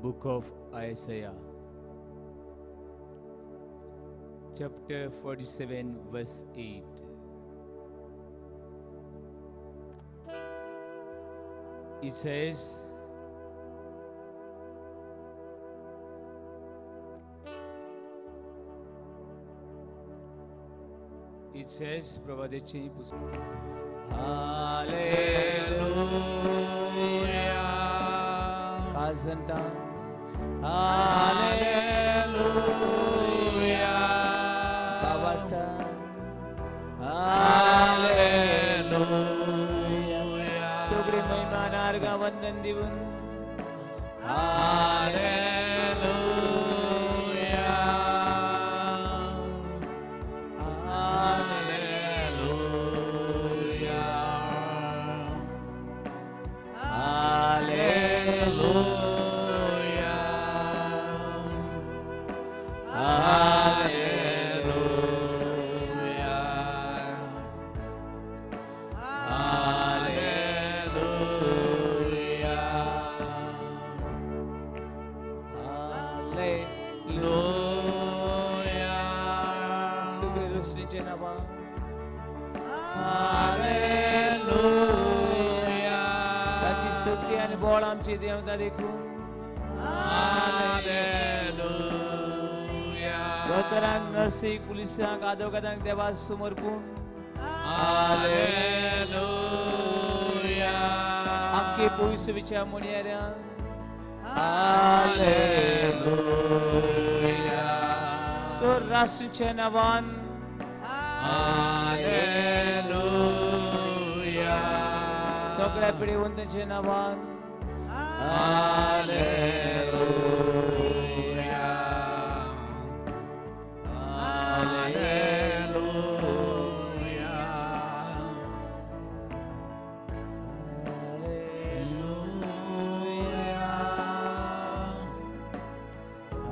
Book of Isaiah, chapter 47, verse 8. It says, it says, प्रभातेची पुस्तक. Hallelujah. काजंता. Hallelujah. भावार्था. Hallelujah. सगळे महिमा नार्गा वंदन दिवन. Hallelujah. Hallelujah. Hallelujah. Hallelujah. Hallelujah. Hallelujah. सगळे रोशनीचे नांवा. Hallelujah. ताची शक्ती आनी बळ आमची देवता देखून. Hallelujah. दोतोरांक, नर्सीक, पुलिसांक, आदवोगादांक देवा समर्पूण. Hallelujah. आमके पयस विचार म्हणयाऱ्यांक. Hallelujah. Sir राष्ट्राच्या नांवान. Hallelujah. सगळ्या पिढेवंतांच्या नांवान. Hallelujah. Hallelujah.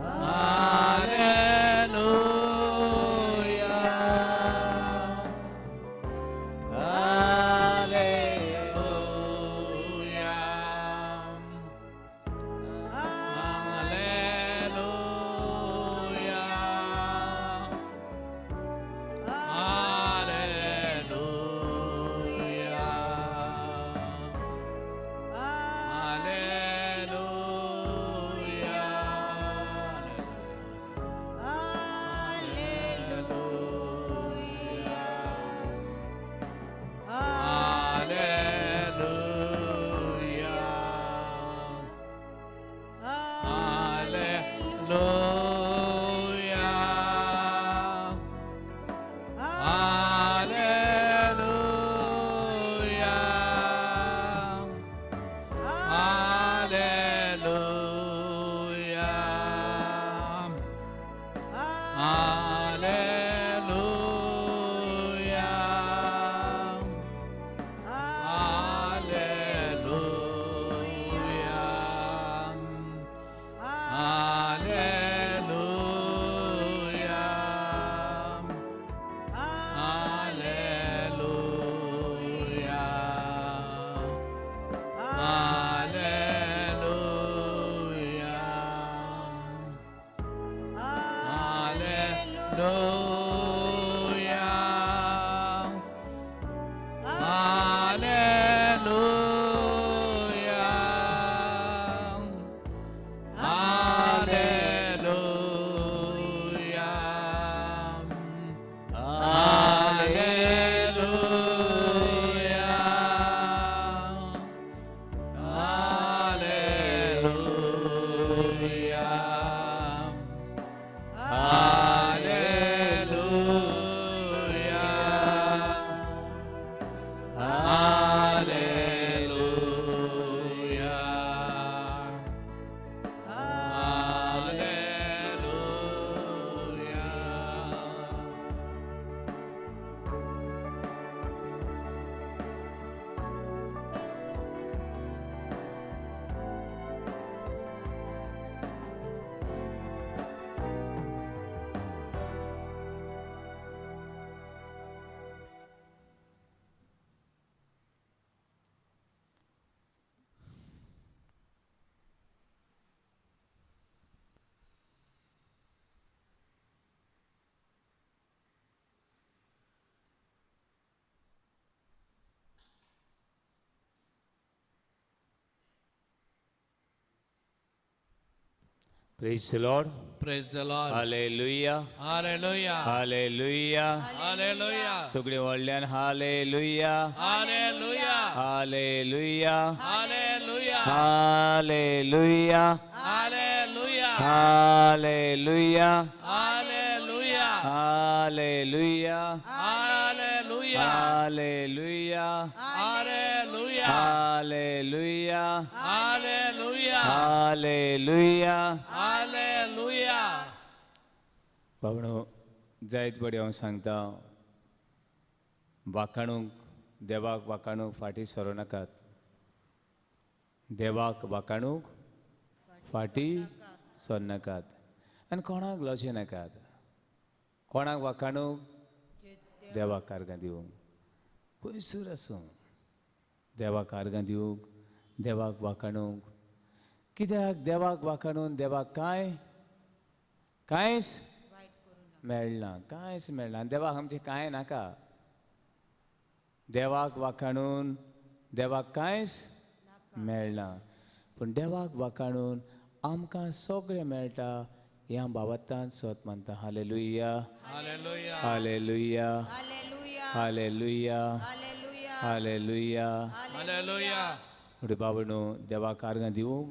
Hallelujah. Hallelujah. Praise Lord. Praise the Lord. Hallelujah. Hallelujah. Hallelujah. Hallelujah. सगळी व्हडल्यान hallelujah. Hallelujah. Hallelujah. Hallelujah. Hallelujah. Hallelujah. Hallelujah. Hallelujah. Hallelujah. Hallelujah. Hallelujah. Hallelujah. Hallelujah. Hallelujah. Hallelujah. Hallelujah. बाबणो जायत बडी हांव सांगता, वाखाणूंक देवाक वाखाणूंक फाटीं सरूं नाकात. देवाक वाखाणूंक फाटीं सरनाकात आनी कोणाक लजें नाकात. कोणाक वाखाणूंक? देवाक आर्गां दिवंक. खंयसर आसूं देवाक आर्गां दिवंक, देवाक वाखाणूंक. कित्याक देवाक वाखाणून देवाक कांय कांयच मेळना, कांयच मेळना. आनी देवाक आमचें कांय नाका. देवाक वाखाणून देवाक कांयच मेळना, पूण देवाक वाखाणून आमकां सगळें मेळटा. हें हांव बाबतान सत मानता. Hallelujah. Hallelujah. Hallelujah. Hallelujah. Hallelujah. Hallelujah. Hallelujah. Hallelujah. म्हणटा बाबा देवाक आर्गां दिवंक,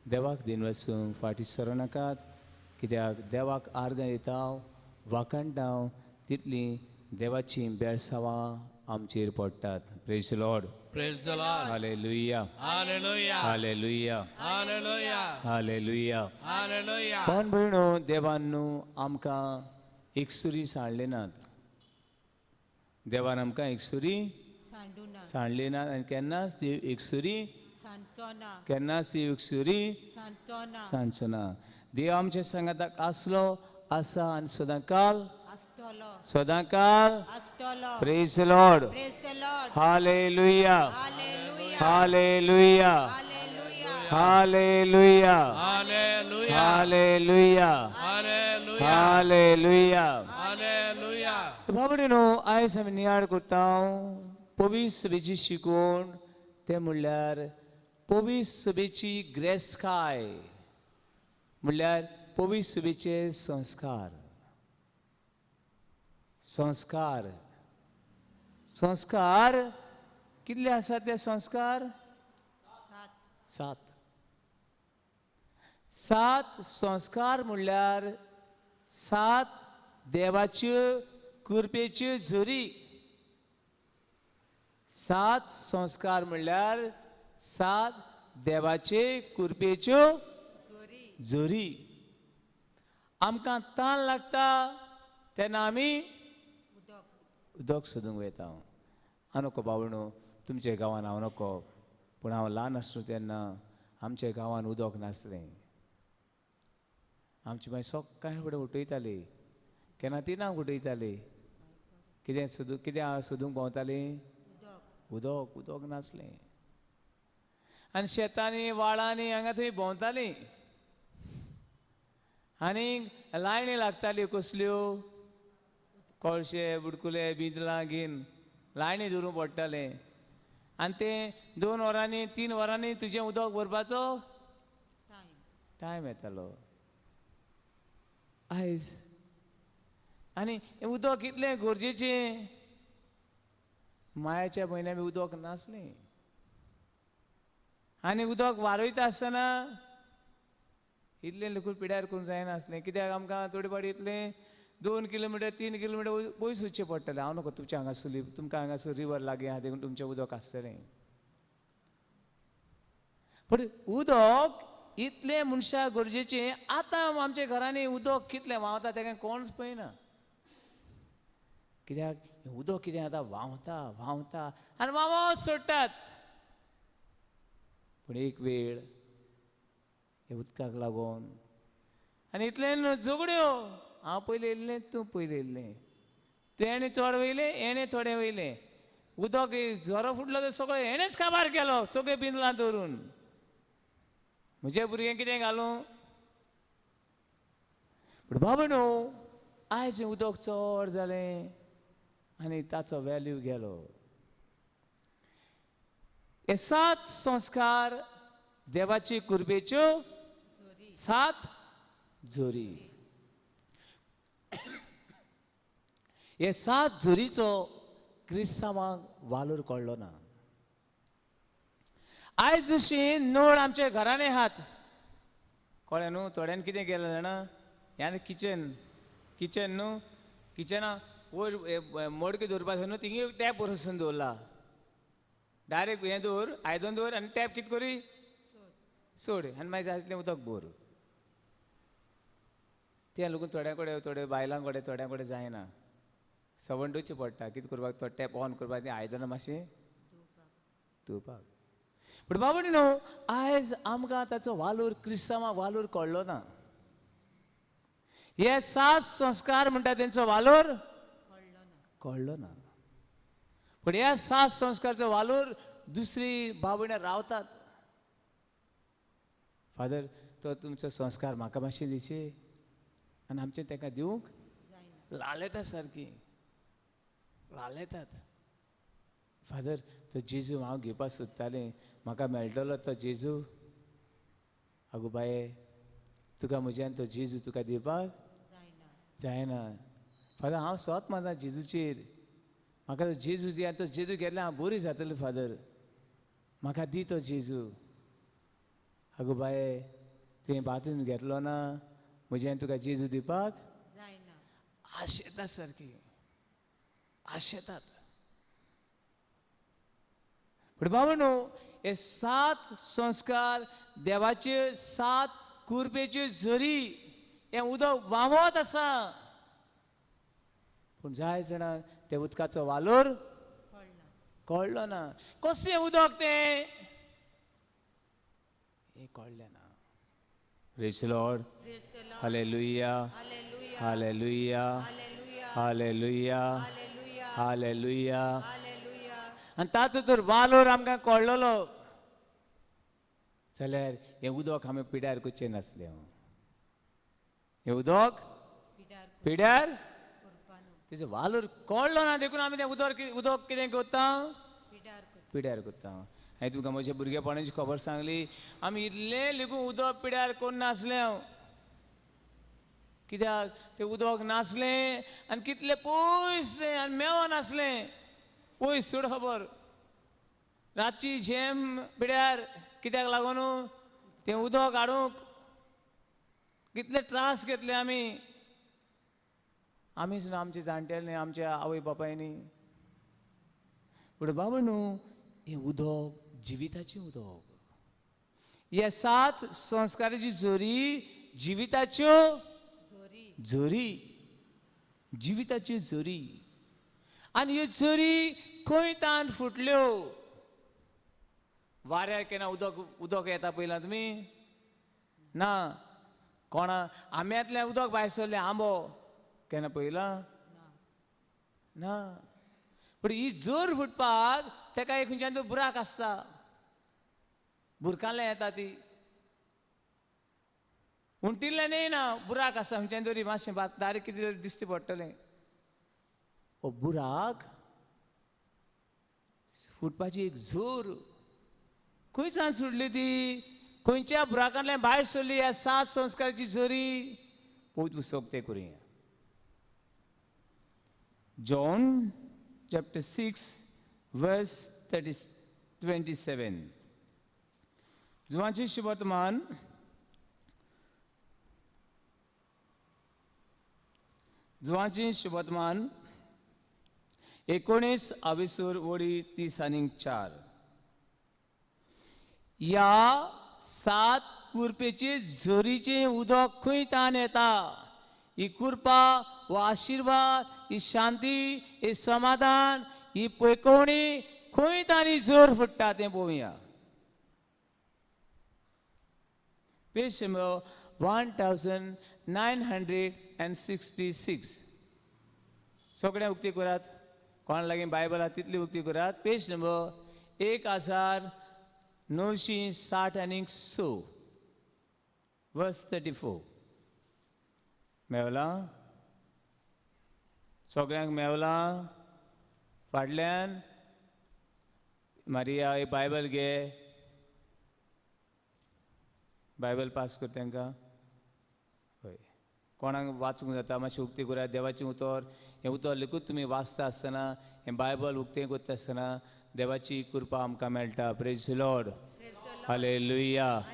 देवाक दिन वचूंक फाटीं सरूं नाकात. कित्याक देवाक आर्गां दिता, वाखाणटा, तितलीं देवाचीं बेळसांवां आमचेर पडटात. Praise Lord. Praise the Lord. Hallelujah. Hallelujah. Hallelujah. Hallelujah. Hallelujah. Hallelujah. पण भयणो, देवान न्हू आमकां एकसुरी सांडले नात. देवान आमकां एकसुरी सांडू ना. सांडले नात आनी केन्नाच देव एकसुरी सांडचो ना. केन्नाच देव एकसुरी सांडचो ना. सांडचो ना. देव आमच्या सांगाताक आसलो, आसा आनी सदां काल आसतलो. सदां काल आसतलो. Praise Lord. Praise the Lord. Hallelujah. Hallelujah. Hallelujah. Hallelujah. Hallelujah. Hallelujah. Hallelujah. Hallelujah. Hallelujah. Hallelujah. बाबडे न्हू, आयज आमी नियाळ करता पवीस सभेची शिकवण. तें म्हणल्यार पवीस सभेची ग्रेसकाय, म्हणल्यार पवीस सभेचे संस्कार. संस्कार, संस्कार कितले आसा ते संस्कार? सात. सात. सात संस्कार म्हणल्यार सात देवाच्यो कृपेच्यो झरी. सात संस्कार म्हणल्यार सात देवाचे कृपेच्यो जोरी. झरी. आमकां तान लागता तेन्ना आमी उदक. उदक सोदूंक वयता. हांव नको बावणो, तुमच्या गांवान हांव नको, पूण हांव ल्हान आसलो तेन्ना आमच्या गांवान उदक नासलें. आमची मागीर सकाळीं फुडें उठयताली, केन्ना तिनांक उठयताली. कितें सोदूं, कितें सोदूंक भोंवताली? उदक. उदक. उदक नासलें आनी शेतांनी वाळांनी हांगा थंय भोंवताली आनी लायणी लागताल्यो. कसल्यो? कळशे, बुडकुले, बिंदलां घेवन लायणी धरूंक पडटालें. आनी तें 2 वरांनी 3 वरांनी तुजें उदक भरपाचो टायम. टायम येतालो. आयज आनी हें उदक कितलें गरजेचें. मायाच्या म्हयन्या बी उदक नासलें आनी उदक वारयता आसतना इतलें लेगून पिड्यार करूंक जायनासलें. कित्याक आमकां थोडे फावटी इतलें 2 किलोमिटर 3 किलोमिटर पयस वचचें पडटलें. हांव नको तुमच्या हांगासर, तुमकां हांगासर रिवर लागीं आहा देखून तुमचें उदक आसतलें. पूण उदक इतलें मनशाक गरजेचें. आतां आमच्या घरांनी उदक कितलें व्हांवता तेका कोणच पळयना. कित्याक उदक कितें आतां व्हांवता व्हांवता आनी व्हांवत सोडटात. पूण एक वेळ हे उदकाक लागून आनी इतलें झगड्यो. हांव पयलीं येयल्लें, तूं पयलीं येयल्लें, तूं हेणें चड वयलें, हेणें थोडें वयलें. उदक झरो फुटलो तर सगळें हेणेंच काबार केलो, सगळें बिंदलां दवरून. म्हज्या भुरग्यांक कितें घालूं? पूण बाबा न्हू, आयज उदक चड जालें आनी ताचो वेल्यू गेलो. हे सात संस्कार देवाची कृपेच्यो सात झरी. हे सात झरीचो क्रिस्तांवांक वालोर कळ्ळो ना. आयज जशी नळ आमच्या घरांनी आहात, कळ्ळें न्हू? थोड्यान कितें केलें जाणा, ह्यान किचन किचन न्हू, किचना वयर मडक्यो दवरपा न्हू, थिंगा एक टॅप वरसून दवरला. डायरेक्ट हें दवर, आयदन दवर आनी टॅप कितें करी सोड आनी मागीर जाय तितलें उदक भर. तें लोकून थोड्या कडेन, थोड्या बायलां कडेन, थोड्या कडेन जायना, सवण दवरचें पडटा. कितें करपाक, तो टॅप ऑन करपाक तीं आयदनां मातशें धुवपाक. पूण बाबा न्हू, आयज आमकां ताचो वालोर, क्रिस्तांवांक वालोर कळ्ळो ना. हे सात संस्कार म्हणटा तेंचो वालोर कळ्ळो ना. पूण ह्या सात संस्कारचो वालोर दुसरी बाबड्यां रावतात. फादर, तो तुमचो संस्कार म्हाका मातशें दिवचे आनी आमचें ताका दिवंक लालेतात, सारकी लालेतात. फादर, तो जेजू हांव घेवपाक सोदतालें, म्हाका मेळटलो तो जेजू? आगो बाये, तुका म्हज्यान तो जेजू तुका दिवपाक जायना. फादर, हांव सोत मारता जेजूचेर, म्हाका तो जेजू दी आनी तो जेजू घेतल्यार हांव बरी जातलें. फादर, म्हाका दी तो जेजू. आगो बाये, तुवें बातून घेतलो ना, म्हज्यान तुका जेजू दिवपाक आशेतात, सारकी आशेतात. पूण बाबा न्हू, हे सात संस्कार देवाचे सात कुरपेच्यो झरी, हें उदक व्हांवत आसा. पूण जाय जाणां त्या उदकाचो वालोर कळ्ळो ना. कसलें उदक तें हें कळ्ळें ना. Praise Lord. Hallelujah, hallelujah, hallelujah, hallelujah. आनी ताचो तर वालोर आमकां कळ्ळलो जाल्यार हें उदक आमी पिड्यार करचें नासलें. हें उदक पिड्यार तेजो वालोर कळ्ळो ना, देखून आमी तें उदक उदक कितें करता, पिड्यार करता. हांवें तुमकां म्हज्या भुरगेपणाची खबर सांगली. आमी इतलें लेगून उदक पिड्यार करून नासलें हांव, कित्याक तें उदक नासलें आनी कितलें पयस तें आनी मेवा नासलें पयस चड खबर. रातची झेम पिड्यार कित्याक लागून तें उदक हाडूंक कितले त्रास घेतले आमी. आमीच न्हू, आमचे जाणटेले, आमच्या आवय बापायनी. पूण बाबा न्हू, हें उदक जिविताचें उदक. ह्या सात संस्काराची झरी जिविताच्यो झरी, जिविताच्यो झरी. आनी ह्यो झरी खंय तान फुटल्यो? वाऱ्यार केन्ना उदक उदक येता पळयलां तुमी? ना. कोणा आंब्यांतल्यान उदक भायर सरलें, आंबो केन्ना पळयलां? ना. पूण ही जोर फुटपाक ताका एक खंयच्यान तो बुराक आसता, बुरकांतल्यान येता ती, उंटिल्ल्यान येना, बुराक आसा खंयच्यान तरी मातशें बारीक कितें तरी दिसती पडटलें. हो बुराक फुटपाची एक जोर खंयच्यान सुटली ती? खंयच्या बुराकांतल्यान भायर सरली ह्या सात संस्काराची झरी? पवित्र पुस्तक तें करुया. John chapter 6 verse 30 27. जुवांची शुभवर्तमान, जुवांची शुभवर्तमान 19 आविसूर ओडी 34. ह्या सात कुरपेचे झरीचें उदक खंय तान येता? ही कृपा हो आशिर्वाद, ही शांती, ही समाधान, ही पयकोवणी खंय तांणी जोर फुट्टा तें पळोवया. Page number 1966. सगळें उक्ती करात. कोणा लागीं बायबल आहा तितली उक्ती करात. पेज नंबर 1966, वर्स 34. मेवलां सगळ्यांक? मेवलां? फाटल्यान मारिया, एक बायबल घे, बायबल पास कर तांकां. हय. कोणाक वाचूंक जाता मातशें उक्तें करात देवाचें उतर. हें उतर लेगूत तुमी वाचता आसतना, हें बायबल उक्तें करता आसतना देवाची कृपा आमकां मेळटा. Praise Lord. Hallelujah,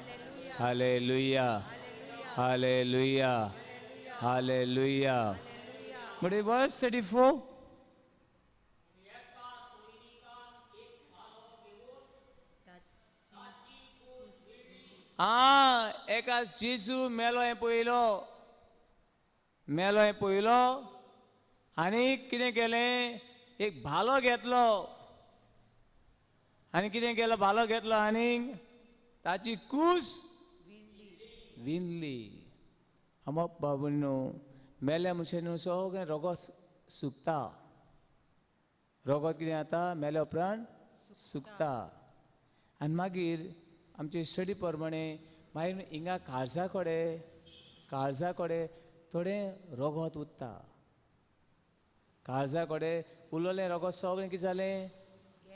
hallelujah, hallelujah, hallelujah. म्हणजे वर्स 34. आ एका जेजू मेलो हें पळयलो, मेलो हें पळयलो आनी कितें केलें, एक भालो घेतलो आनी कितें केलो, भालो घेतलो आनी ताची कूस विणली. आमो बाबू न्हू मेल्या मनशान न्हू सगळें रोगोत सुकता. रोगोत कितें जाता मेल्या उपरांत सुकता. आनी मागीर आमचे स्टडी प्रमाणे मागीर हिंगा काळजा कडेन, काळजा कडेन थोडें रोगोत उरता. काळजा कडेन उरलें रोगोत सगळें कितें जालें,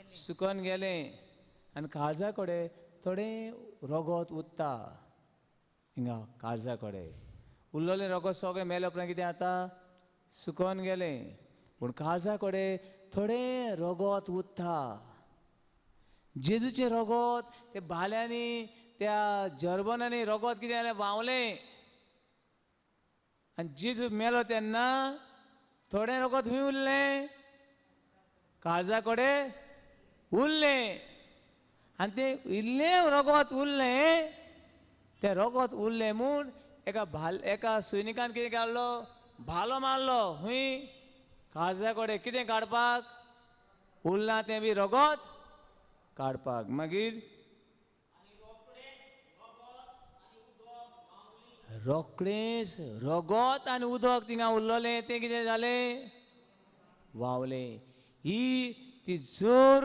सुकोन गेलें. आनी काळजा कडेन थोडें रोगोत उरता. हिंगा काळजा कडेन उरलें रोगोत सगळें मेल्या उपरांत कितें जाता, सुकोन गेलें. पूण काळजा कडेन थोडें रोगोत उरता. जेजूचें रोगोत ते भाल्यांनी त्या जर्बनांनी रोगोत कितें जालें, व्हांवलें. आनी जेजू मेलो तेन्ना थोडें रोगोत खंय उरलें, काळजा कडेन उरलें. आनी तें इल्लें रोगोत उरलें, तें रोगोत उरलें म्हूण एका एका सैनिकान कितें काडलो, भालो मारलो. खंय, काळजा कडेन. कितें काडपाक, उरलां तें बी रोगोत काडपाक. मागीर रोखडेंच रोगोत आनी उदक थिंगा उरलें, तें कितें जालें, व्हांवलें. ही ती जोर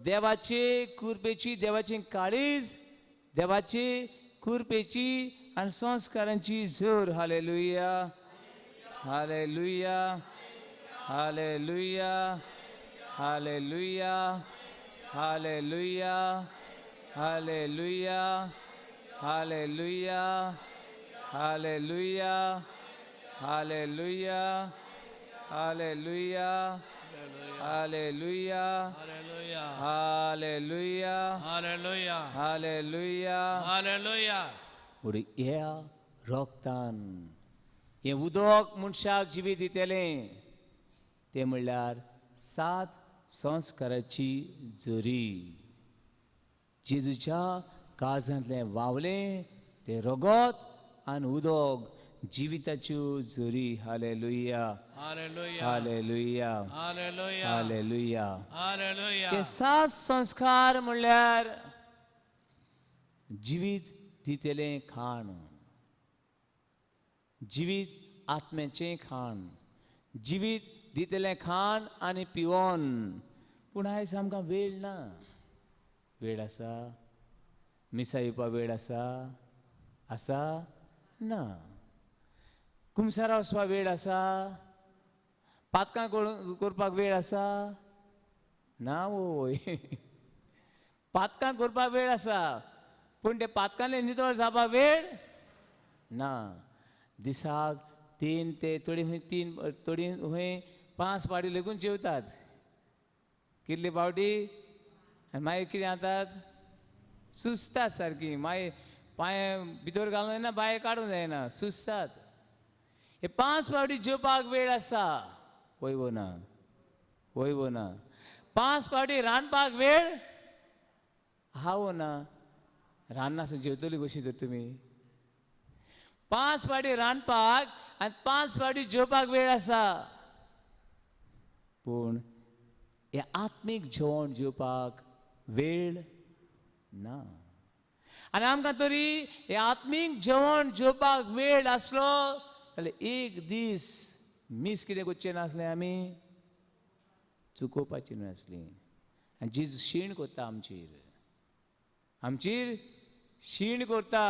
देवाचे कृपेची, देवाची काळीज, देवाचे कृपेची आनी संस्कारांची जोर. Hallelujah, hallelujah, hallelujah, hallelujah, hallelujah, hallelujah, hallelujah, hallelujah, hallelujah, hallelujah, hallelujah, hallelujah, hallelujah, hallelujah. Hallelujah. म्हणून ह्या रोगतान हें उदक मनशाक जिवीत दितलें, तें म्हणल्यार 7 संस्काराची जरी. जेजूच्या काळजांतलें व्हांवलें तें रोगोत आनी उदक जिविताच्यो जरी. Hallelujah, hallelujah, hallelujah, hallelujah, hallelujah. Hallelujah. ते 7 संस्कार म्हणल्यार जिवीत दितलें खाण, जिवीत आत्म्याचें खाण, जिवीत दितलें खाण आनी पिवन. पूण आयज आमकां वेळ ना. वेळ आसा मिसा येवपाक, वेळ आसा, आसा ना. कुमसारा वचपाक वेळ आसा, पातकां करपाक वेळ आसा ना. वय पातकां करपाक वेळ आसा, पूण ते पातकांनी नितळ जावपाक वेळ ना. दिसाक 3 ते थोडी खंय 3, थोडी खंय 5 पावटी लेगून जेवतात. कितली पावटी, आनी मागीर कितें जातात, सुस्तात सारकी. मागीर पांय भितर घालूंक जायना, भायर काडूंक जायना, सुस्तात. हे 5 पावटी जेवपाक वेळ आसा, वय वो ना, वय वो ना. 5 पावटी रांदपाक वेळ आहा वो ना. रांदनासतना जेवतली कशी तर तुमी. 5 पावटी रांदपाक आनी 5 पावटी जेवपाक वेळ आसा, पूण हें आत्मीक जेवण जेवपाक वेळ ना. आनी आमकां तरी हें आत्मीक जेवण जेवपाक वेळ आसलो जाल्यार एक दीस मीस कितें करचें नासलें, आमी चुकोवपाची नासली. आनी जेजू शीण करता आमचेर, आमचेर शीण करता.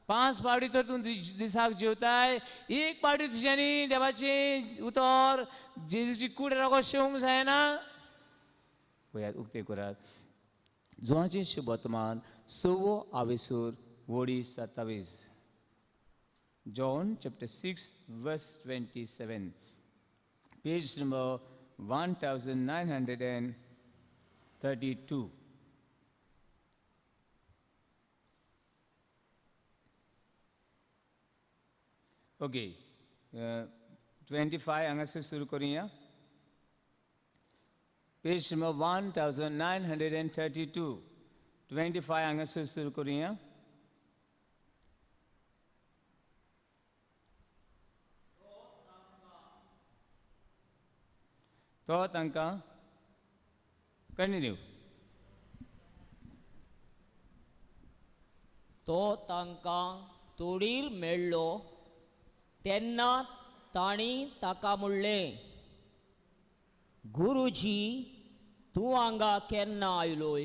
5 पावटी तर तूं दिसाक जेवताय, 1 पावटी तुज्यांनी देवाचें उतर जेजूची कूड रोगोत शेवंक जायना. पळयात उक्तें करात जुवाचें शुभवर्तमान 6 आवेसूर वडी 27. John chapter 6 verse 27, page number 1932. Okay, 25 हांगासर सुरू करुया. Page number 1932, 25 हांगासर सुरू करुया. तो तांकां कंटिन्यू. तो तांकां तोडीर मेळ्ळो तेन्ना तांणी ताका म्हणलें, गुरुजी तूं हांगा केन्ना आयलोय?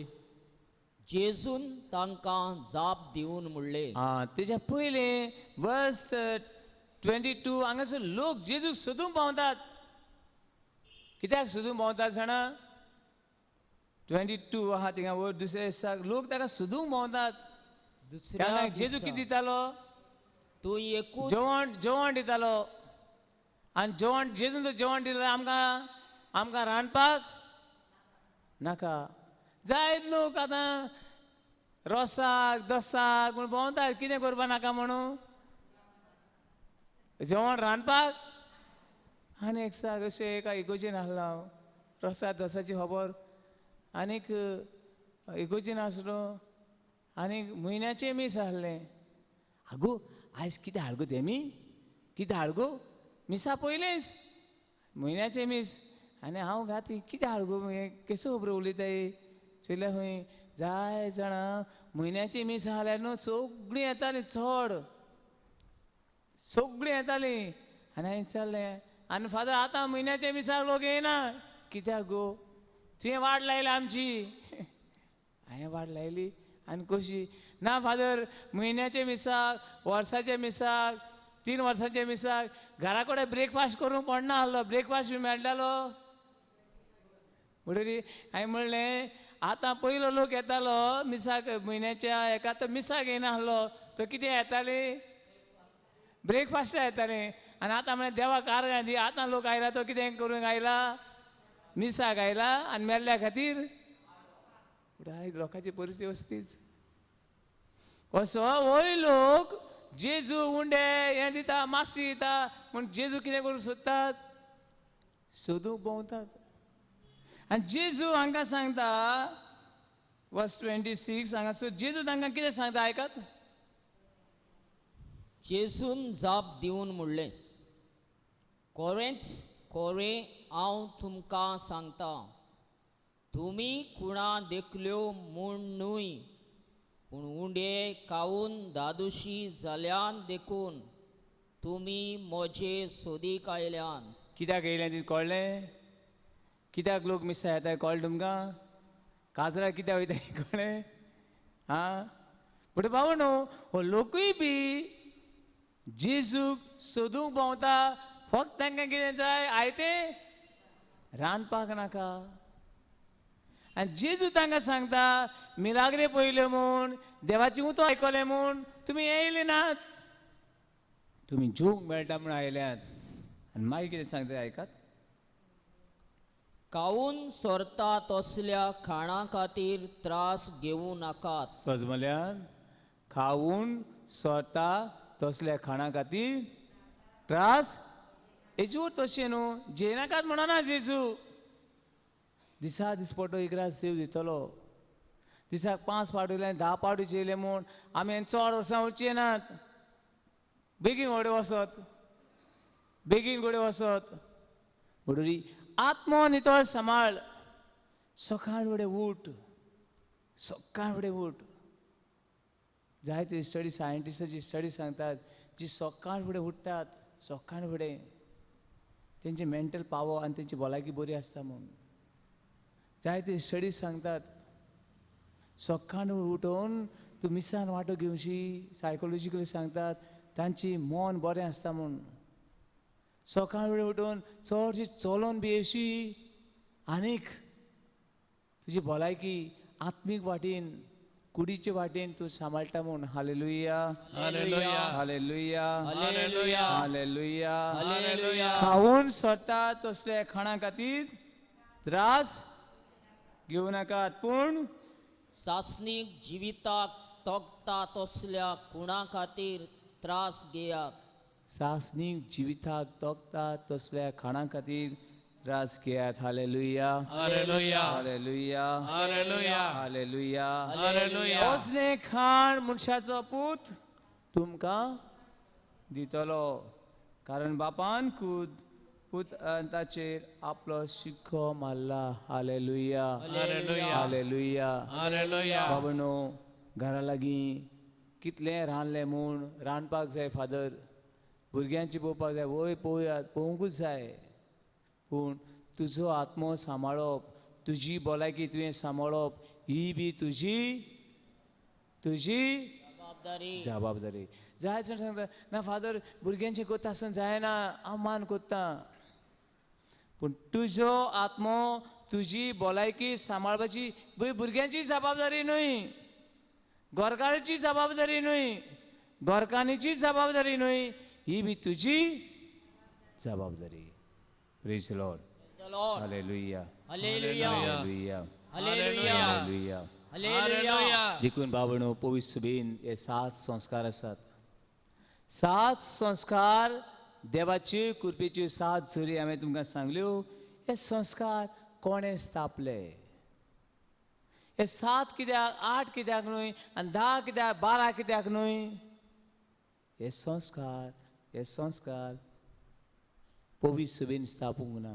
जेजून तांकां जाप दिवन म्हणलें, आं, तेज्या पयलें वर्स 22 हांगासर लोक जेजूक सोदूंक पावतात. कित्याक सोदूंक भोंवतात जाणा? 22 आहा थिंगा वयर दुसऱ्या दिसाक लोक ताका सोदूंक भोंवतात. दुसऱ्या जेजू कितें दितालो? तूं एकूच जेवण, जेवण दितालो. आनी जेवण जेजून जर जेवण दिलें आमकां, आमकां रांदपाक नाका. जायत लोक आतां रोसाक दोसाक म्हूण भोंवतात, कितें करपाक नाका म्हणून जेवण रांदपाक. आनी एक दिसाक अशें एका इगोजेन आसलो हांव, रोसा दोसाची खबर. आनीक इगोजेन आसलो आनीक म्हयन्याचें मीस आसलें. आगो आयज कितें हाडगो तेमी, कितें हाडगो मिसा पयलेंच म्हयन्याचें मीस. आनी हांव घात कितें हाडगो हें केसो खबर उलयताय चोयल्या खंय जाय जाणां म्हयन्याचें मीस आसल्यार न्हू सगळीं येतालीं, चड सगळीं येतालीं. आनी हांवें विचारलें, आनी फादर आतां म्हयन्याच्या मिसाक लोक येना कित्याक गो? तुवें वाट लायली आमची. हांवें वाट लायली आनी कशी? ना फादर, म्हयन्याच्या मिसाक, वर्साच्या मिसाक, 3 वर्साच्या मिसाक घरा कडेन ब्रेकफास्ट करूंक पडना आसलो, ब्रेकफास्ट बी मेळटालो. म्हणटरी हांवें म्हणलें, आतां पयलो लोक येतालो मिसाक म्हयन्याच्या एका, तो मिसाक येना आसलो, तो कितें येताली? ब्रेकफास्टाक येताली. आनी आतां म्हणलें देवाक आर्गां दी, आतां लोक आयला तो कितें करूंक आयला? मिसाक आयला आनी मेल्ल्या खातीर. आयज लोकांची परिस्थिती असलीच. असो होय लोक जेजू उंडे हें दिता, मासी दिता म्हूण जेजू कितें करूंक सोदतात? सोदूंक भोंवतात. आनी जेजू हांकां सांगता वर्स 26 हांगासर जेजू तांकां कितें सांगता आयकात. जेजून जाप दिवन म्हणलें, खरेंच खरें हांव तुमकां सांगता, तुमी कुणा देखल्यो म्हूण न्हय, पूण उंडे खावन दादोशी जाल्यान देखून तुमी म्हजे सोदीक आयल्यान. कित्याक येयल्यान ती कळ्ळें? कित्याक लोक मिसां येता कळ्ळें तुमकां? काजरा कित्याक वयता कळ्ळें? आं, पूण बाबा न्हू हो लोकूय बी जेजूक सोदूंक भोंवता. फक्त तांकां कितें जाय? आयतें रांदपाक नाका. आनी जेजू तांकां सांगता, मिलाग्रे पळयल्यो म्हूण, देवाचें उतर आयकलें म्हूण तुमी येयले नात, तुमी जेवंक मेळटा म्हूण आयल्यात. आनी मागीर कितें सांगता आयकात. खावन सोरता तसल्या खाणा खातीर त्रास घेवं नाकात. सजमल्यान खावन सोरता तसल्या खाणा खातीर त्रास हेजू तशें न्हू, जेनाकात म्हणना जेजू. दिसा दिसपटो इग्रास देव दितलो. दिसाक 5 पावट वयल्यान 10 पावटी जेयले म्हूण आमी चड वर्सां वचचे नात. बेगीन घोडे वचत, बेगीन घोडे वचत. म्हणटरी आत्मो नितळ सांबाळ. सकाळ फुडें उठ, सकाळ फुडें उठ. जायते स्टडी सायंटिस्टाची स्टडी सांगतात, जी सकाळ फुडें उठ्ठात सकाळ फुडें तेंचे मेंटल पावर आनी तेंची भलायकी बरी आसता म्हूण. जायते स्टडीज सांगतात, सकाळ उठोवन तूं मिसान वांटो घेवशी, सायकोलॉजिकली सांगतात तांची मन बरें आसता म्हूण. सकाळ फुडें उठून चडशी चलोन बी येवशी आनीक तुजी भलायकी आत्मीक वाटेन कुडीचे वाटेन तूं सांबाळटा म्हूण. Hallelujah, hallelujah, hallelujah, hallelujah, hallelujah. Hallelujah. खावन सरता तसले खाणा खातीर त्रास घेवं नाकात, पूण सासणीक जिविताक तोगता तसल्या खुणा खातीर त्रास घेयात. सासणीक जिविताक तोगता तसल्या खाणा खातीर त्रास घेयात. Hallelujah, hallelujah, hallelujah, hallelujah, hallelujah. Hallelujah. असलें खाण मनशाचो पूत तुमकां दितलो, कारण बापान खूद पूत ताचेर आपलो शिक्को मारला. Hallelujah, hallelujah, hallelujah. हालेलुया. बाबानो, घरा लागीं कितलें रांदलें म्हूण रांदपाक जाय फादर, भुरग्यांची पळोवपाक जाय, वय पळोवयात, पळोवंकूच जाय, पूण तुजो आत्मो सांबाळप, तुजी भलायकी तुवें सांबाळप ही बी तुजी तुजी जबाबदारी जबाबदारी. जाय जाण सांगता ना फादर भुरग्यांचें कोत्ता आसतना जायना, हांव मान कोत्ता, पूण तुजो आत्मो तुजी भलायकी सांबाळपाची भुरग्यांची जबाबदारी न्हय, घरकाराची जबाबदारी न्हय, घरकान्नीची जबाबदारी न्हय, ही बी तुजी जबाबदारी. Praise Lord. The Lord. Hallelujah, hallelujah, hallelujah, hallelujah, hallelujah. Hallelujah. देखून बाबणो पवित्र सभेन हे सात संस्कार आसात. सात संस्कार देवाचे कृपेच्यो सात झरी हांवें तुमकां सांगल्यो. हे संस्कार कोणें स्थापले? हे सात कित्याक, आठ कित्याक न्हय, आनी 10 कित्याक, 12 कित्याक न्हय? हे संस्कार, हे संस्कार पवित्र सभेन स्थापूंक ना.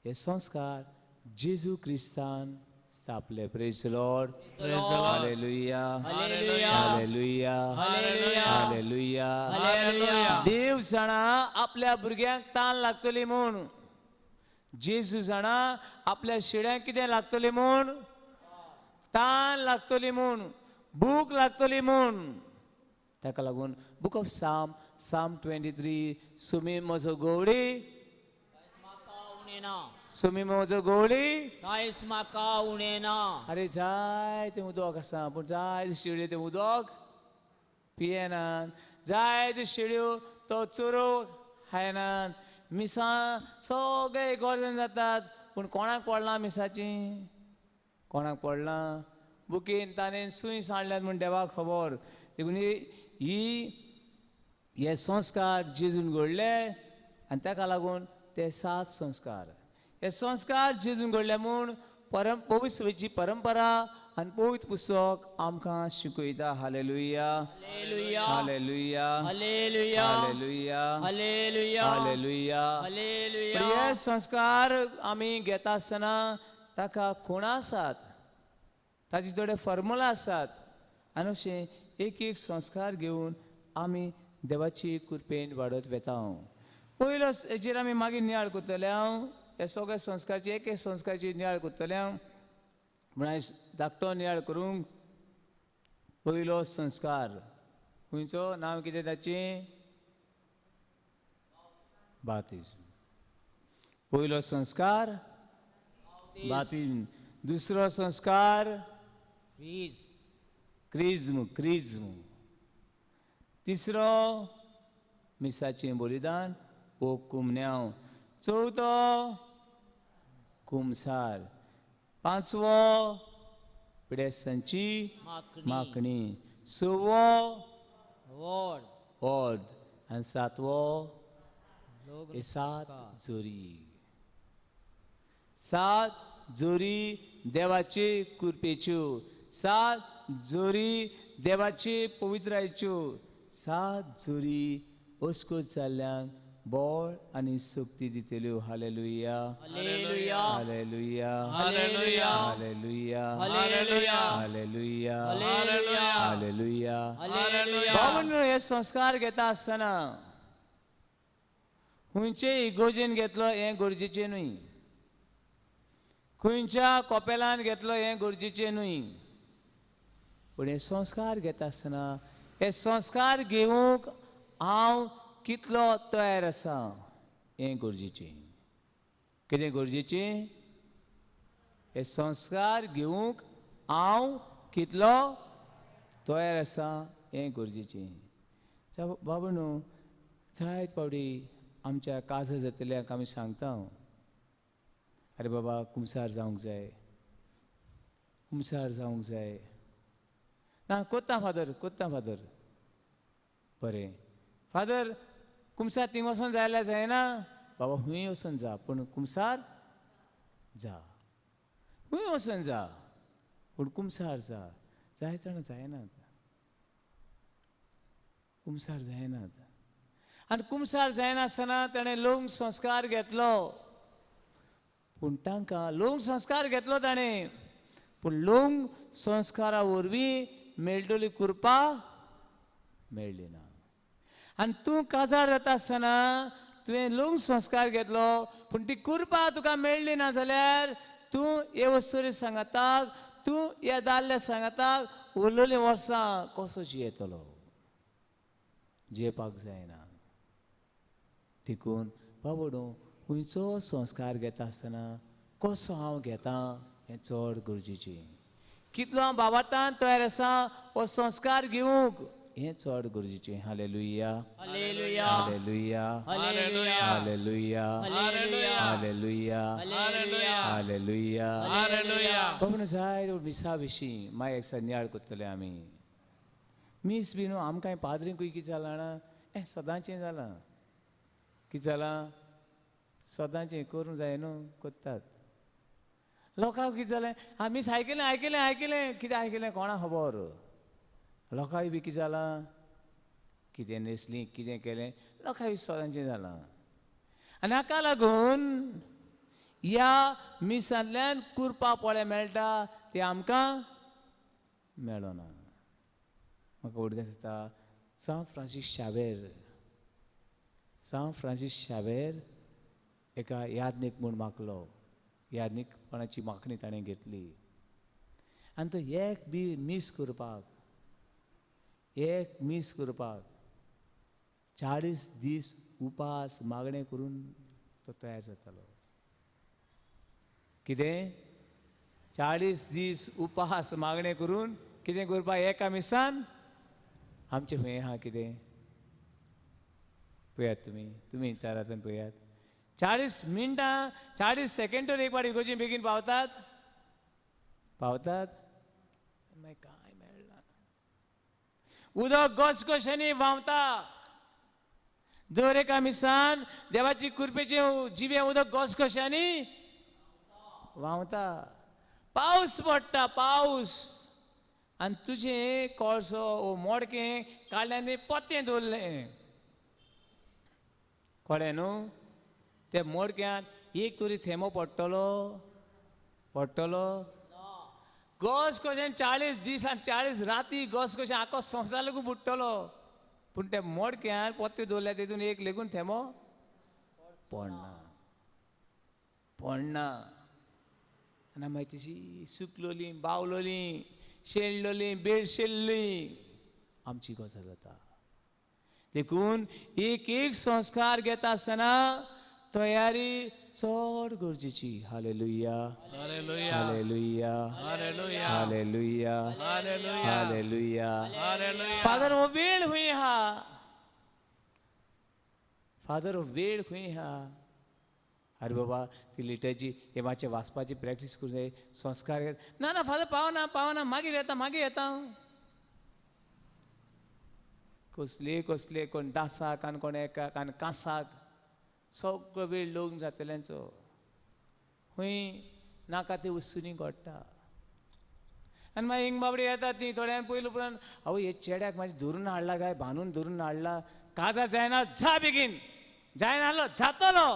हे संस्कार जेजू क्रिस्तान स्थापले. Praise Lord. Hallelujah, hallelujah, hallelujah, hallelujah, hallelujah. Hallelujah. देव जाणा आपल्या भुरग्यांक तान लागतली म्हूण, जेजू जाणा आपल्या शेड्यांक कितें लागतली म्हूण, तान लागतली म्हूण, भूक लागतली म्हूण. ताका लागून book of Psalm, Psalm 23, Sumi म्हजो गवळी, म्हाका उणें ना, सुमी म्हजो गवळी, कांयच म्हाका उणें ना. अरे जाय तें उदक आसा, पूण जाय ते शेळयो तें उदक पियेनात, जाय त्यो शेळयो तो चोरो खायनात, मिसां सगळे एकोर्जन जातात, पूण कोणाक पडलां मिसाची? कोणाक पडलां? बुकेन ताणें सूय सांडल्यात म्हूण देवाक खबर. देखून ही हे संस्कार जेजून घडले आनी ताका लागून ते सात संस्कार, हे संस्कार जेजून घडले म्हूण पवित्र सभेची परंपरा आनी पवित्र पुस्तक आमकां शिकयता. Hallelujah, hallelujah, hallelujah, hallelujah, hallelujah, hallelujah, hallelujah. Hallelujah. हे संस्कार आमी घेता आसतना ताका खुणां आसात, ताचे थोडे फॉर्मुला आसात, आनी अशें एक एक संस्कार घेवन आमी देवाची कृपेन वाडत वेता. पयलो हेजेर आमी मागीर नियाळ करतले. हांव हे सगळे संस्कारचे एक एक संस्कारची नियाळ करतले. हांव म्हण आयज धाकटो नियाळ करूंक. पयलो संस्कार खंयचो, नांव कितें ताचें? बाप्तिज्म. पयलो संस्कार बाप्तिज्म. दुसरो संस्कार क्रिज्म, क्रिज्म. तिसरो मिसाचें बलिदान वो कुमन्यांव. चवथो कुमसार. पांचवो पिडेस्तांची मागणी. सवो वॉर्द. आनी सातवो हे सात जोरी. सात जोरी देवाचे कृपेच्यो, सात जोरी देवाचे पवित्रायच्यो, सात जोरी अस्कोत जाल्ल्यांक बळ आनी शक्ती दितल्यो. Hallelujah, hallelujah, hallelujah, hallelujah, hallelujah, hallelujah, hallelujah, hallelujah, hallelujah. Hallelujah. बाबांनो, हे संस्कार घेता आसतना खंयचे इगोजेन घेतलो हें गरजेचें न्हय, खंयच्या कोपेलान घेतलो हें गरजेचें न्हय, पूण हे संस्कार घेता आसतना हे संस्कार घेवंक हांव कितलो तयार आसा हें गरजेचें. कितें गरजेचें? हे संस्कार घेवंक हांव कितलो तयार आसा हें गरजेचें. बाबा न्हू जायत फावटी आमच्या काजार जातल्यांक आमी सांगता, अरे बाबा कुमसार जावंक जाय, कुमसार जावंक जाय. ना कोत्ता फादर, कोत्ता फादर. बरें फादर, कुमसार थिंग वचोन जाल्यार जायना? बाबा हुंय वचोन जा, पूण कुमसार जा. हुंय वचोन जा, पूण कुमसार जा. जाय जाणां जायनात, कुमसार जायनात. आनी कुमसार जायनासतना ताणें लोंग संस्कार घेतलो, पूण तांकां लोंग संस्कार घेतलो ताणें, पूण लोंग संस्कारा वरवीं मेळटली कृपा मेळ्ळी ना. आनी तूं काजार जाता आसतना तुवें लोंग संस्कार घेतलो, पूण ती कृपा तुका मेळ्ळी ना जाल्यार तूं हे वस्तुरी सांगाताक, तूं ह्या दादल्या सांगाताक उरलेलीं वर्सां कसो जियेतलो? जियेवपाक जायना. देखून बाबडो खंयचो संस्कार घेता आसतना कसो हांव घेता हें चड गरजेचें. कितलो हांव बाबातान तयार आसा हो संस्कार घेवंक हें चड गरजेचें. Hallelujah, hallelujah, hallelujah, hallelujah, hallelujah, hallelujah, hallelujah, hallelujah, hallelujah, hallelujah. बाबा जाय मिसा विशीं मागीर एक नियाळ करतले आमी. मीस बी न्हू आमकां पाद्रींकूय कितें जालां जाणा, हें सदांचें जालां. कितें जालां? सदांचें करूंक जाय न्हू, करतात. लोकांक कितें जालें, आमी आयकलें आयकलें आयकलें, कितें आयकलें कोणा खबर. लोकांक बी कितें जालां, कितें न्हेसलीं, कितें केलें, लोकांक सदांचें जालां. आनी हाका लागून ह्या मिसांतल्यान कुरपा पोळे मेळटा ते आमकां मेळना. म्हाका उडगास दिसता सांत फ्रांसीस शावेर, सांत फ्रांसीस शावेर एका यादनीक म्हूण मागलो, यादनीकपणाची मागणी ताणें घेतली. आनी तो एक बी मीस करपाक, एक मीस करपाक 40 दीस उपास मागणें करून तो तयार जातालो. कितें? 40 दीस उपास मागणें करून कितें करपाक? एका मिसान. आमचें खंय आहा कितें पळयात तुमी, तुमी विचारात आनी पळयात. 40 मिनटां 40 सेकेंड तर एक फावट इगोर्जी बेगीन पावतात, पावतात, मागीर कांय मेळना. उदक घसघशांनी व्हांवता. दर एका मिसान देवाची कृपेचें जिवें उदक घसघशांनी व्हांवता. पावस पडटा, पावस, आनी तुजें कोळसो वो मोडकें काडल्यान पोतें दवरलें, कळ्ळें न्हू? ते मोडक्यान एक तरी थेंबो पडटलो, पडटलो? घसघशेन 40 दीस आनी 40 राती घसघशेन आखो संवसार लेगून बुडटलो, पूण त्या मोडक्यान पोते दवरल्या तेतून एक लेगून थेंबो पडना, पडना. आनी मागीर तशी सुकलोली, बावलोली, शेणलोली, बेळशेल्ली आमची गजाल जाता. देखून एक एक संस्कार घेता आसतना तयारी चड गरजेची. Hallelujah, hallelujah, hallelujah, hallelujah, hallelujah, hallelujah, hallelujah. Hallelujah. Father हो वेळ खंय आहा? फादर हो वेळ खंय आहा? अरे बाबा ती लिटर्जी हे मातशें वाचपाची प्रॅक्टीस करूंक जाय, संस्कार. ना ना फादर पावना, पावना, मागीर येता, मागीर येता. कसले कसले कोण दासाक आनी कोण एकाक आनी कासाक सगळो वेळ लग्न जातल्यांचो खंय नाका ते वस्तूंनी घडटा. आनी मागीर हिंग बाबडी येता ती थोड्यान पयलीं उपरांत, आवय हे चेड्याक मातशें धरून हाडला काय, बांदून धरून हाडला, काजार जायना, जा बेगीन, जायना आहलो जातलो.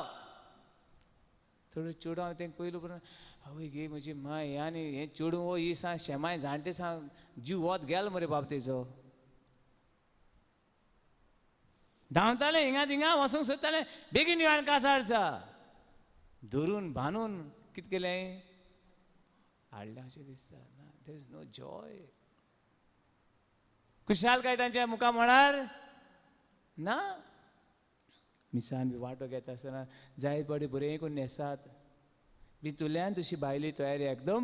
थोडो चेडूं हांवें तेंका पयलीं उपरांत, आवय गे म्हजी माय आनी हें चेडूं हो ही सांग शेमाय जाणटे सांग जीव वत गेलो मरे बाब तेजो. धांवतालें हिंगा थिंगा वचूंक सोदतालें, बेगीन यो आनी कासार जा. धरून बांदून कितें केलें हाडलें अशें दिसता. ना, there is no Joy. खुशालकाय तांच्या मुखा म्हळ्यार ना. मिसान बी वांटो घेता आसतना जायत फावटी बरें करून न्हेसात, भितुल्यान तशी भायली तयारी एकदम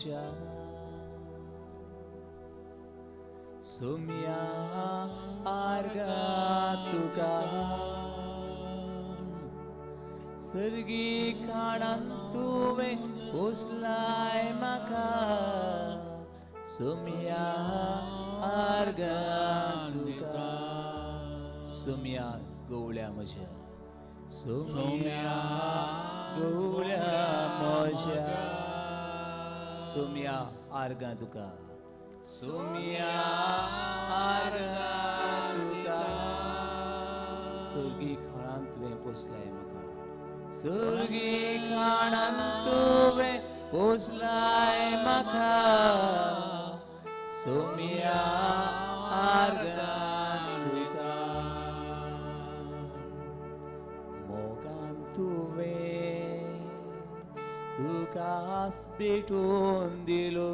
म्हज्या, सोम्या आर्गां तुका, सर्गी खाणान तुवें पोसलाय म्हाका, सोम्या आर्गां तुका, सोम्या गवळ्या म्हज्या, सोम्या गवळ्या म्हज्या, सोम्या आर्गां तुका, सोम्या आर्गां तुका, सर्गी खाणान तुवें पोसलाय म्हाका, सर्गी खाणान तुवें पोसलाय म्हाका, सोम्या आर्गां तुका, मोगान तुवें तुका भेटून दिलो,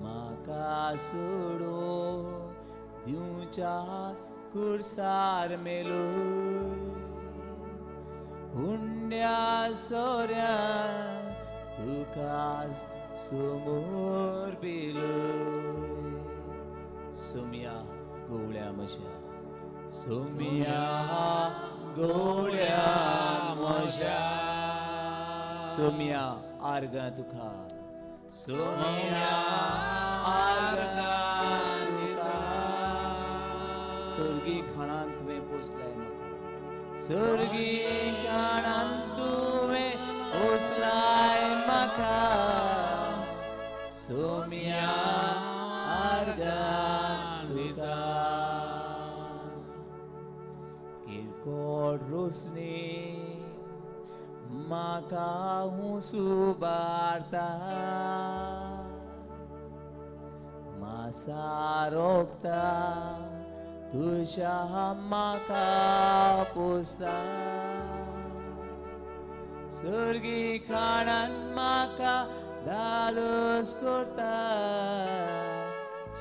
म्हाका सोडून दिवच्या कुर्सार मेलो, हुंड्या सोऱ्या तुका समोर बिलो, सोम्या गवळ्या म्हज्या, सोम्या गवळ्या म्हज्या, सोम्या आर्गां तुका, सोम्या आर्गां तुका, सर्गी खाणान तुवें पोसलाय म्हाका, सर्गी खाणान तुवें पोसलाय म्हाका, सोम्या आर्गां तुका, किरकोळ रोसणी म्हाका हुसुबारता, मासा रोगता तुज्या म्हाका पोसता, सर्गी खाणान म्हाका धादोस करता,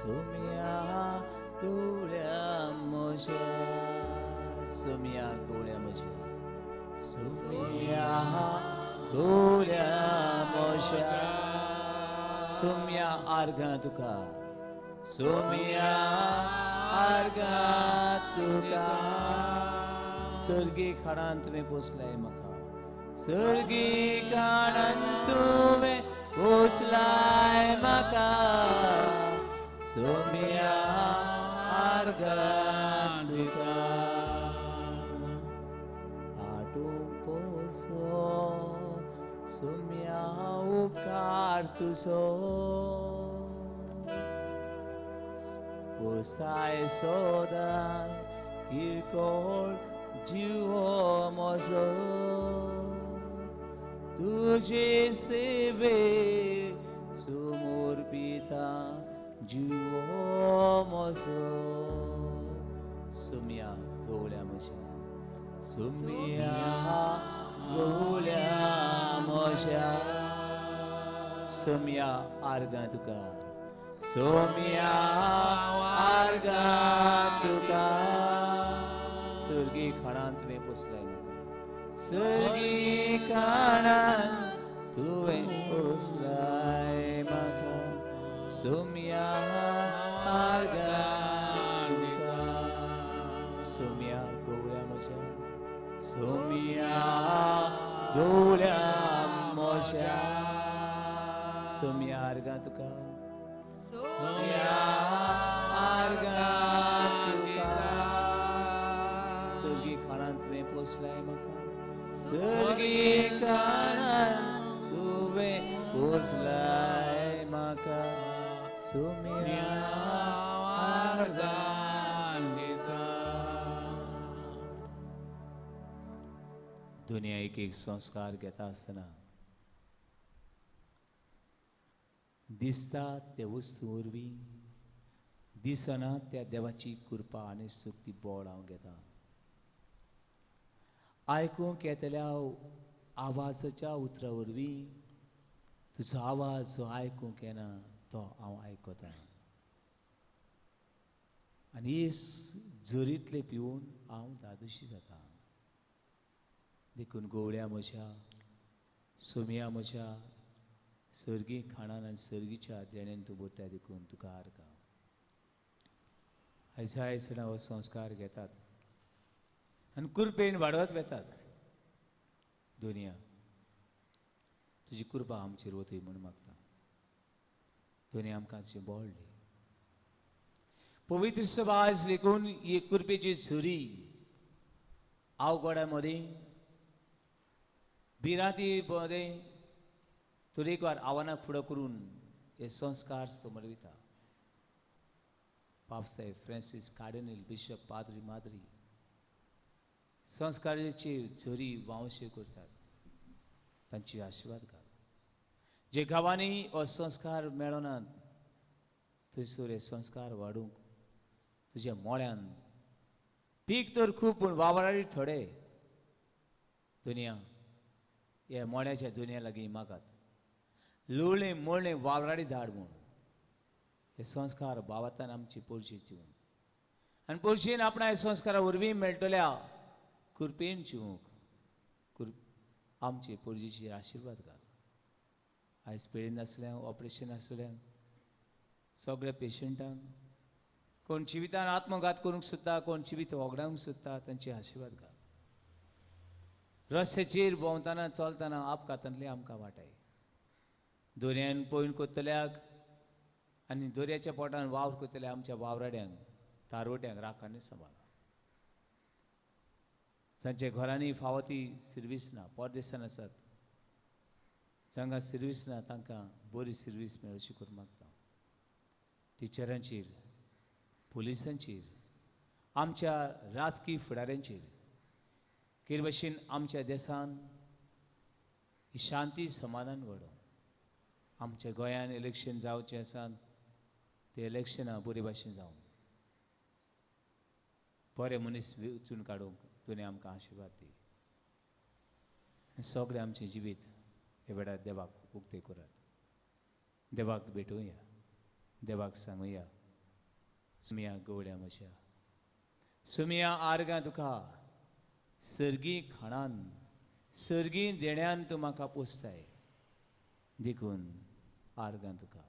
सोम्या गवळ्या म्हज्या, सोम्या गवळ्या म्हज्या, सोम्या गवळ्या म्हज्या, सोम्या आर्गां तुका, सोम्या आर्गां तुका, सर्गी खाणान तुवें पोसलाय म्हाका, सर्गी खाणान तुवें पोसलाय म्हाका, सोम्या आर्गां तुका, आटूंक कसो सोम्या उपकार तुजो, पोसताय सदां किरकोळ जीव म्हजो, तुजे सेवे समर्पिता जीव म्हजो, सोम्या गवळ्या म्हज्या, सोम्या गवळ्या म्हज्या, सोम्या आर्गां तुका, सोम्या आर्गां तुका, सर्गी खाणान तुवें पोसलाय म्हाका, सर्गी खाणान तुवें पोसलाय म्हाका, सोम्या आर्गां तुका, सोम्या गवळ्या म्हज्या, सोम्या गवळ्या म्हज्या, सोम्या आर्गां तुका, सोम्या आर्गां तुका, सर्गी खाणान तुवें पोसलाय म्हाका, सर्गी खाणान तुवें पोसलाय म्हाका, सोम्या आर्गां तुका. दुनिया एक एक संस्कार घेता आसतना दिसता ते वस्तू वरवीं दिसना त्या देवाची कृपा आनी शक्ती बळ हांव घेता. आयकूंक येतल्या आवाजाच्या उतरा वरवीं तुजो आवाज जो आयकूंक येना तो हांव आयकता आनी जरींतले पिवन हांव धादोशी जाता. देखून गवळ्या म्हज्या सोमया म्हज्या सर्गी खाणान आनी सर्गीच्या देण्यान तूं बोरताय देखून तुका आर्गां. आयज जाय जाणां हो संस्कार घेतात आनी कृपेन वाडत वेतात. दुनिया तुजी कृपा आमचेर वतय म्हूण मागता. दुनिया आमकां तुजी बळ दी. पवित्र सभा आयज लेखून ही कृपेची सुरी आवगड्या मदीं भिरांती मदीं तरेकवार आव्हानां फुडो करून हे संस्कार समर्पिता. पापसाहेब फ्रांसीस कार्डिनल बिशप पाद्री माद्री संस्काराची झरी वांवशी करतात. तांची आशिर्वाद घाल. जे गांवांनी हो संस्कार मेळनात थंयसर हे संस्कार वाडूंक तुज्या मोळ्यान पीक तर खूब पूण वावराडी थोडे. दुनिया ह्या मोळ्याच्या दुनिया लागीं मागात लोळणे मोळणे वावराडी धाड म्हूण हे संस्कार बाबातान आमची पोरशी जिवूंक आनी पोरशेन आपणा हे संस्कारा वरवीं मेळटल्या कृपेन जिवूंक आमचे पोरजेचेर आशिर्वाद घाल. आयज पिळेन नासल्या ऑपरेशन आसल्या सगळ्या पेशंटांक कोण जिवितान आत्मघात करूंक सोदता कोण जिवीत वगडावंक सोदता तांचे आशिर्वाद घाल. रस्त्याचेर भोंवतना चलतना अपघातांतले आमकां वाटाय. दर्यान पळोवन करतल्याक आनी दर्याच्या पोटान वावर करतल्या आमच्या वावराड्यांक तारवट्यांक राखांनी सांबाळ. तांच्या घरांनी फावो ती सिर्वीस ना, परदेसान आसात जांकां सिर्वीस ना तांकां बरी सिर्वीस मेळशी करूंक मागता. टिचरांचेर पुलिसांचेर आमच्या राजकीय फुडाऱ्यांचेर केर भशेन आमच्या देसान ही शांती समाधान वाडोवं. आमच्या गोंयान इलेक्शन जावचें आसा ते इलेक्शनां बरे भाशेन जावं, बरे मनीस वेंचून काडूंक तुवें आमकां आशिर्वाद दी. सगळें आमचें जिवीत हे वेळार देवाक उक्तें करात. देवाक भेटोवया, देवाक सांगुया, सुमया गवळ्या म्हज्या सुमया आर्गां तुका सर्गी खाणान सर्गी देण्यान तूं म्हाका पोसताय देखून आर्गां तुका.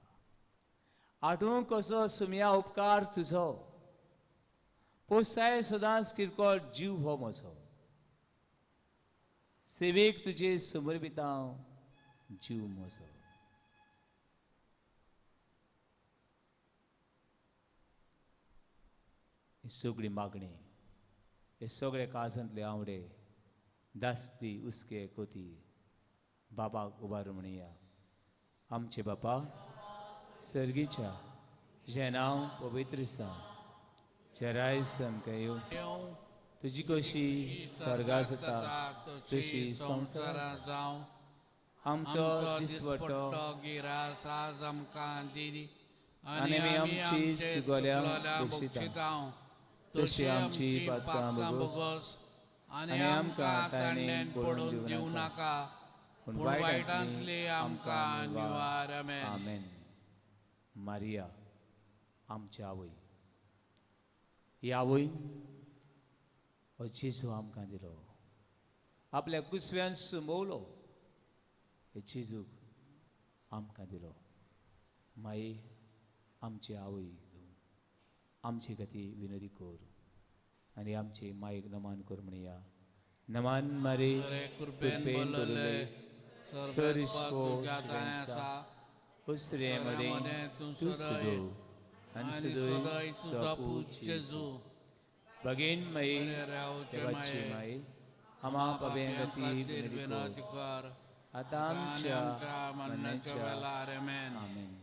आठवूंक कसो सुमया उपकार तुजो पोसाय सदांच किरकोळ जीव हो म्हजो सेवेक तुजे समर्पिता जीव म्हजो. ही सगळी मागणी हे सगळे काळजांतले आवडे दास्ती उस्के कोती बाबाक उबार म्हणया. आमचे बापा सर्गीच्या तुजें नांव पवित्र जावं, तुजें आमकां येवं, तुजी कशी स्वर्गा जाता तशी संवसारांत जावं. आमचो दिसवटो गिरास आज आमकां दिली आनी आमी आमची चुकल्या बक्षिता तशी आमची पातकां भोगोस आनी आमकां ताणें पडून दिवं नाका पूण पूण वायटांतली आमकां निवार. आमेन. आमेन. मारिया आमची आवय, ही आवयन हो जेजू आमकां दिलो, आपल्या कुसव्यान सुमवलो, हे जेजूक आमकां दिलो. माई आमची आवय तूं आमचे खातीर विनोदी कर आनी आमचे मायेक नमान कर म्हणया. नमान मारे कृपेन बोलले सर्वेस्पो उसरे मदें तूं सदो आनी सदय तुजो पूत जेजू भगीन मई देवाची माई आमा पापयां खातीर विनोदी कर आतां आमच्या मरणाच्या मरणाच्या वेळार. आमेन. आमेन.